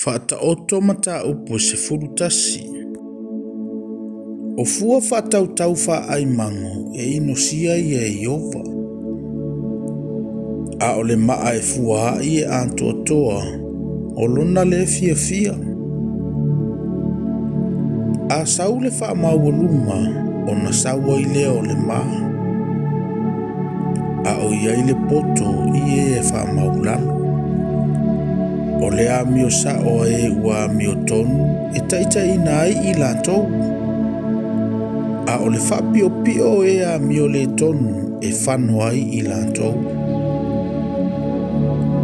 Faataoto mataupu e 11. O fua faatautau faaaimago e inosia ia e Ieova, a o le maa e fua ai e atoatoa o lona lē fiafia. A sau le faamaualuga, ona sau ai lea o le ma, a o i ai le poto i e e faamaulalo. O le amio sa'o a e ua amiotonu e taitaiina ai i latou, a o le faapiopio o e amio le tonu e fano ai i latou.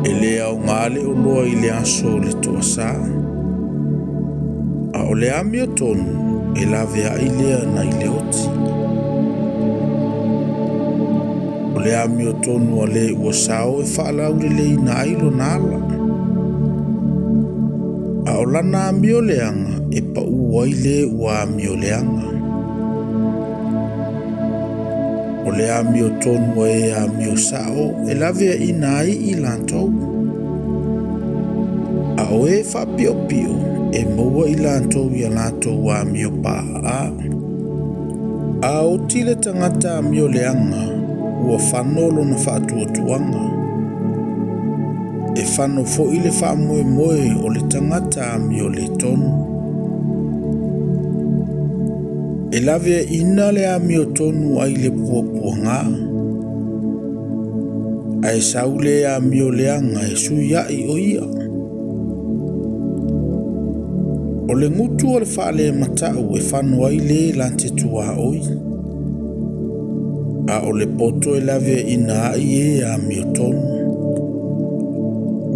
E lē aoga le oloa i le aso o le toasā, a o le amiotonu e laveai lea nai le oti. O le amiotonu a le ua sao e faalauleleina ai lona ala, a o lana amio leaga e paū ai le ua amio leaga. O le amiotonu a e amio sa'o e laveaina ai i latou, a o e faapiopio e maua i latou ia latou amio paaa. A oti le tagata amio leaga, ua fano lona faatuatuaga. E fano foi le faamoemoe o le tagata amio le tonu. E laveaina le amiotonu ai le puapuaga, ae sau le amio leaga e suiai o ia. O le gutu o le faalematau e fano ai le la te tuaoi, a o le poto e laveaina ai e amiotonu.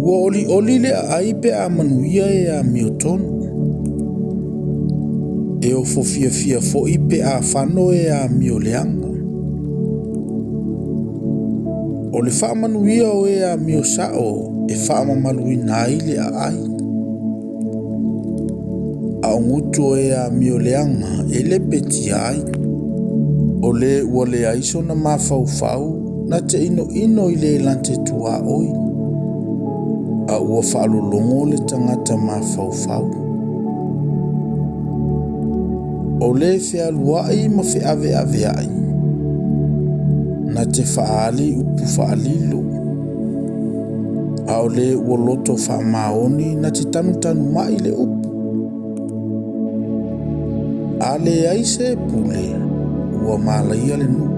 Ua olioli le aai pe a manuia e amiotonu. E ofo fiafia foi pe a fano e amio leaga. O le faamanuia o e amio sa'o e faamamaluina ai le aai, a o gutu o e amio leaga e lepetia ai. O le ua leai sona mafaufau na te inoino i le la te tuaoi, a ua faalologo le tagata mafaufau. O le fealuai ma feaveaveai na te faaali upu faalilo, a o le ua loto faamaoni na te tanutanumai le upu. A leai se pule, ua malaia le nuu,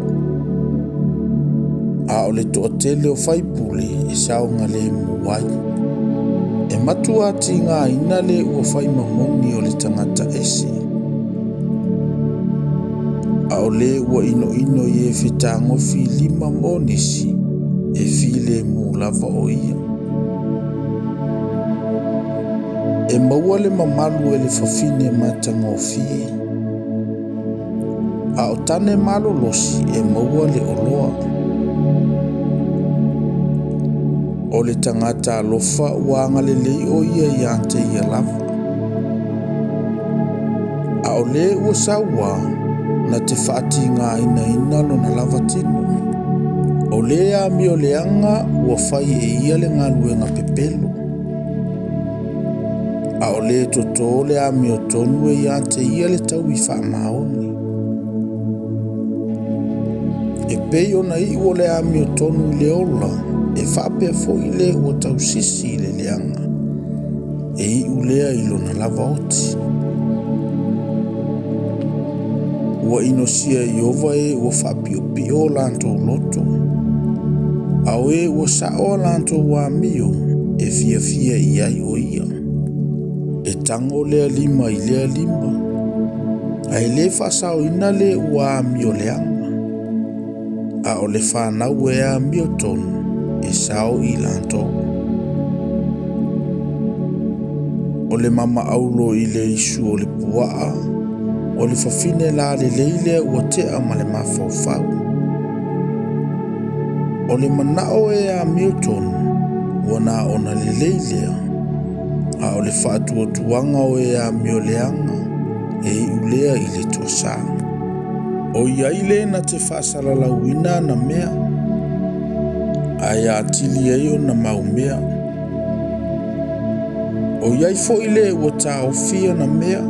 a o le toatele o faipule e saogalemu ai. E matua tigaina le ua fai mamoni o le tagata ese, a o le ua inoino i e fetagofi lima mo nisi, e filemu lava o ia. E maua le mamalu e le fafine matagofie, a o tane malolosi e maua le oloa. O le tagata alofa ua agalelei o ia ia te ia lava, a o le ua sauā na te faatigainaina lona lava tino. O le amio leaga ua fai e ia le galuega pepelo, a o le totō le amiotonu e ia te ia le taui faamaoni. E pei ona iu o le amiotonu i le ola, e faapea foi le ua tausisi i le leaga, e iu lea i lona lava oti. Ua inosia e Ieova e ua faapiopio o latou loto, a o e ua sa'o a latou amio e fiafia i ai o ia. E tago lea lima i lea lima, ae lē faasaoina le ua amio leaga, a o le fanau e amiotonu e sao i latou. O le mamaaulo i le isu o le puaa, o le fafine lalelei lea ua tea ma le mafaufau. O le manao e amiotonu, ua na ona lelei lea, a o le faatuatuaga o e amio leaga, e iu lea i le toasā. O i ai le na te faasalalauina ana mea, ae atili ai ona maumea. O i ai foi le ua taofia na mea,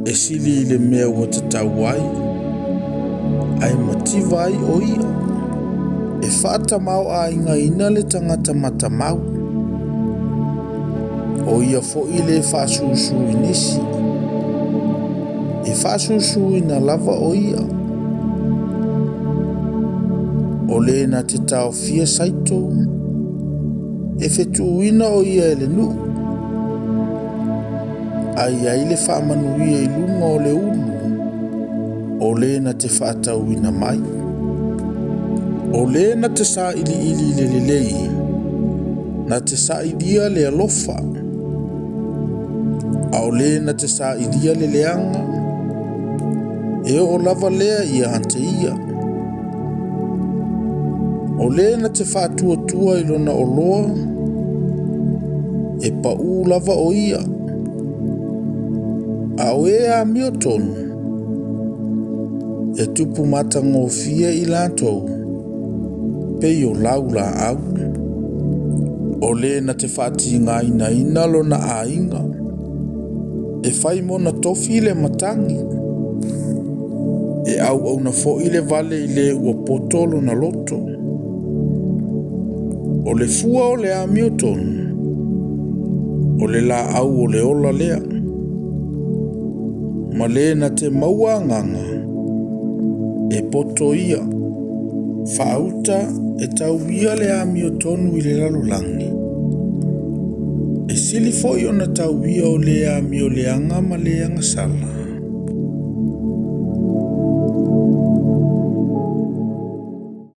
e sili i le mea ua tatau ai, ae mativa ai o ia. E faatamāo'aigaina le tagata matamau, o ia foi le faasusu i nisi, e faasusuina lava o ia. O le na te taofia saito, e fetuuina o ia e le nuu, a i ai le faamanuia i luga o le ulu o le na te faatauina mai. O le na te sailiili i le lelei, na te sailia le alofa, a o le na te sailia le leaga, e oo lava lea ia te ia. O le na te faatuatua i lona oloa, e paū lava o ia, a o e amiotonu, e tupu matagofie i latou, pei o laulaau. O le na te faatigainaina lona aiga, e fai mona tofi le matagi, e auauna foi le vale i le ua poto lona loto. O le fua o le amiotonu, o le laau o le ola lea, ma le na te maua agaga, e poto ia. Faauta e tauia le amiotonu i le lalolagi, e sili foi ona tauia o le amio leaga ma le agasala.